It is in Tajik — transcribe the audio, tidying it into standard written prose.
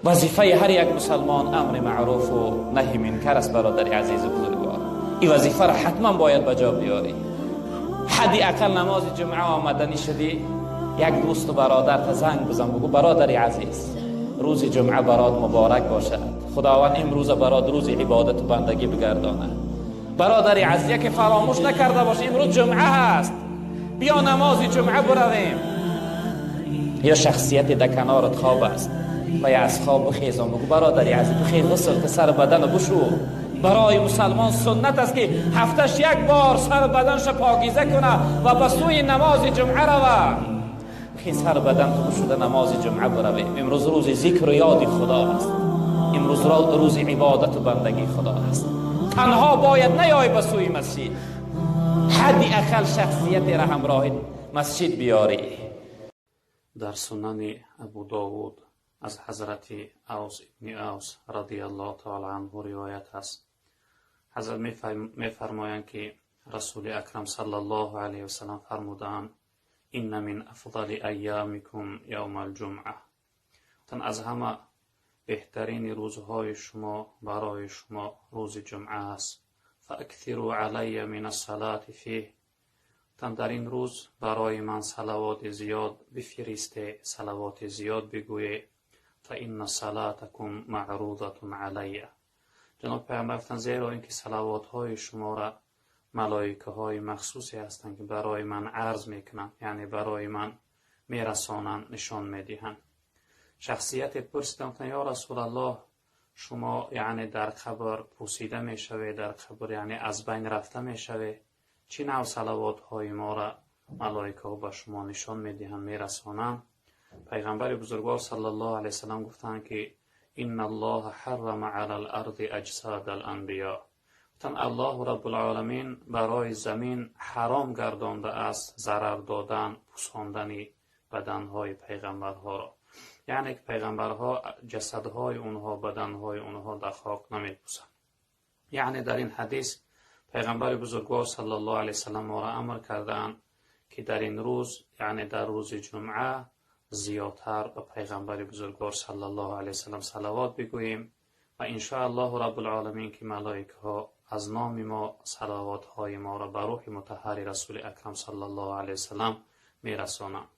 Вазифаи ҳар як мусалмон амри маъруфу наҳи мункар аст. Бародари азизу бузургвор, ин вазифаро ҳатман бояд ба ҷо биёрӣ. Ҳадди ақал намози ҷумъа омаданӣ шудӣ, як дӯсту бародарта занг бизан, бугӯ: «Бародари азиз, рӯзи ҷумъа барот муборак бошад, Худованд имрӯза барот рӯзи ибодату бандагӣ бигардонад». Бародари азиз, яке фаромӯш накарда бош, имрӯз ҷумъа ҳаст, биё намози ҷумъа биравем. Ё шахсияте дар канорат хоб аст ва я аз хоб бихезон, бугӯ: «Бародари азиз, бихез, ғусл ки, сару бадану бушӯ». Барои мусалмон суннат аст, ки ҳафташ як бор сару баданша покиза куна ва ба сӯи намози ҷумъа рава. Бихез, сару бадан ту бушуда, намози ҷумъа биравем. Имрӯз рӯзи зикру ёди Худо аст, имрӯз рӯзи ибодату бандагии Худо аст. Танҳо бояд наёй ба сӯи масҷид, ҳадди ақал шахсиятеро ҳамроҳи масҷид биёрӣ. Дар Сунани Абу Довуд аз ҳазрати Авс ибни Авс радиаллоҳу таала анҳу ривоят аст. Ҳазрат мефармоянд, ки Расули Акрам саллаллоҳу алайҳи васалам фармудаанд: «Инна мин афдали айёмикум явма алҷумъа», аз ҳама беҳтарини рӯзҳои шумо барои шумо рӯзи ҷумъа аст. «Фааксиру алайя мин ассалати фиҳ», дар ин рӯз барои ман салавоти зиёд бифиристе, салавоти зиёд бигӯе. «Фа инна салатакум маърудатун алайя», ҷаноб Пайғамбар гуфтанд, зеро ин ки салавотҳои шуморо малоикаҳои махсусе ҳастанд, ки барои ман арз мекунанд, яъне барои ман мерасонанд, нишон медиҳанд. Шахсияте пурсидам, гуфтанд: «Ё Расулаллоҳ, шумо яъне дар қабр пусида мешавед, дар қабр яъне аз байн рафта мешавед, чӣ нав салавотҳои моро малоикаҳо ба шумо нишон медиҳанд, мерасонанд?» Пайғамбари бузургвор саллаллоҳу алайҳи васалам гуфтанд, ки «Инна Аллоҳа ҳаррама ала л-арди аҷсада ал-анбиё», гуфтанд, Аллоҳу Раббулъоламин барои замин ҳаром гардондааст зарар додан, пусондани баданҳои пайғамбарҳоро, яъне ки пайғамбарҳо ҷасадҳои онҳо, баданҳои онҳо дар хок намепусанд. Яъне дар ин ҳадис Пайғамбари бузургвор саллаллоҳу алайҳи васалам моро амр кардаанд, ки дар ин рӯз, яъне дар рӯзи ҷумъа, зиёдтар ба Пайғамбари бузургвор саллаллоҳу алайҳи васалам салавот бигӯем ва иншоаллоҳу Раббулъоламин, ки малоикаҳо аз номи мо салавотҳои моро ба рӯҳи мутаҳҳари Расули Акрам саллаллоҳу алайҳи васалам мерасонанд.